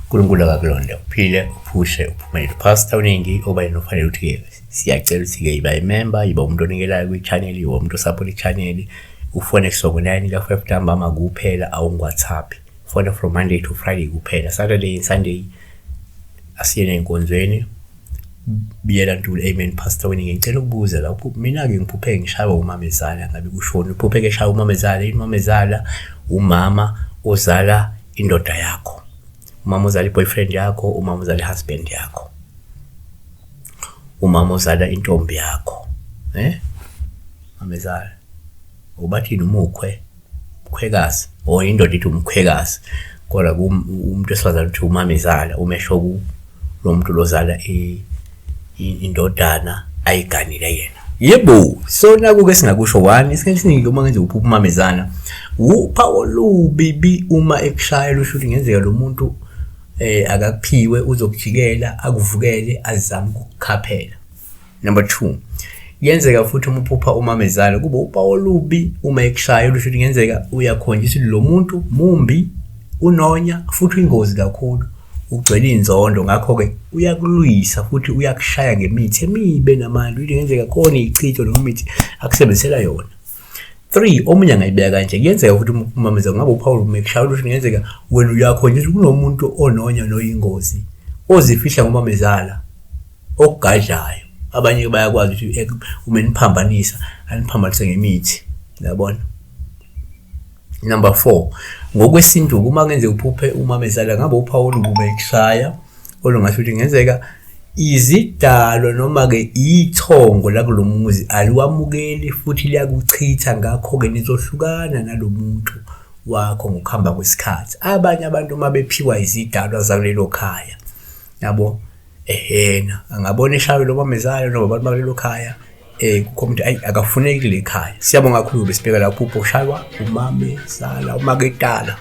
uNkulunkulu akakulonde, uphile, uphushe, uphumelele. Pastor uningi oba nofanele ukuthi-ke siyacela ukuthi-ke yiba imember, yiba umuntu onikelayo kwi-channel, yiba umuntu osapota i-channel, ufone kusuka ngo-9 ka-5 ntambama kuphela, awungi-WhatsApp. Fona from Monday to Friday kuphela, Saturday and Sunday asiyene ey'nkonzweni. Biyela Ntuli, amen Pastor Weningi. Ngicela ukubuza la, mina-ke ngiphuphe ngishaywa umamezala, ngabe kushoni? Uphuphe ke eshaywa umamezala, yini umamezala? Umama ozala indoda yakho, umama ozala i-boyfriend yakho, umama ozala i-husband yakho, umama ozala intombi yakho, eh? Mamezala. Ubathini umukhwe? Umkhwekazi. Or indoda ithi umkhwekazi. Kodwa umuntu wesifazane uthi umamezala uma esho ku lo muntu lozala indodana ayiganile yena. Yebo, so naku-ke singakusho one, isikhathi esiningi uma ngenza uphupha umamezala, wuphawu olubi bi uma ekushaya lusho ukuthi ngenzeka lo muntu akakuphiwe uzokujikela akuvukele azame ukukukhaphela. Number 2, kuyenzeka futhi uma uphupha umamezala kube uphawu olubi uma ekushaya olusho ukuthi kungenzeka uyakhonjiswa lo muntu mumbi, unonya futhi uyingozi kakhulu, ugcwele inzondo, ngakho-ke uyakulwisa futhi uyakushaya ngemithi emibi enamandla. Ukuthi kungenzeka khona ichitho noma imithi akusebenzisela yona. 3, omunye angayibeka kanje, kuyenzeka futhi umamezala ngabe uphawu uma ekushaya olusho kungenzeka wena uyakhonjiswa kunomuntu ononya noyingozi ozifihla ngomamezala okugadlayo. Abanye bayakwazi ukuthi uma niphambanisa aniphambanise ngemithi, uyabona. Number 4, ngokwesintu uma kungenzeka uphuphe umamezala ngabe uphawu olubi uma ekushaya olungasho ukuthi kungenzeka izidalwa noma-ke ithongo lakulo muzi aliwamukeli futhi liyakuchitha, ngakho-ke nizohlukana nalo muntu wakho ngokuhamba kwesikhathi. Abanye abantu uma bephiwa izidalwa zakulelo khaya, yabo, ehena angabona eshayo lo mamezala noma abantu bakulelo khaya kukhona ukuthi ayi akafuneki kule khaya. Siyabonga kakhulu besibheka la uphupho ushaywa umamezala umaketala.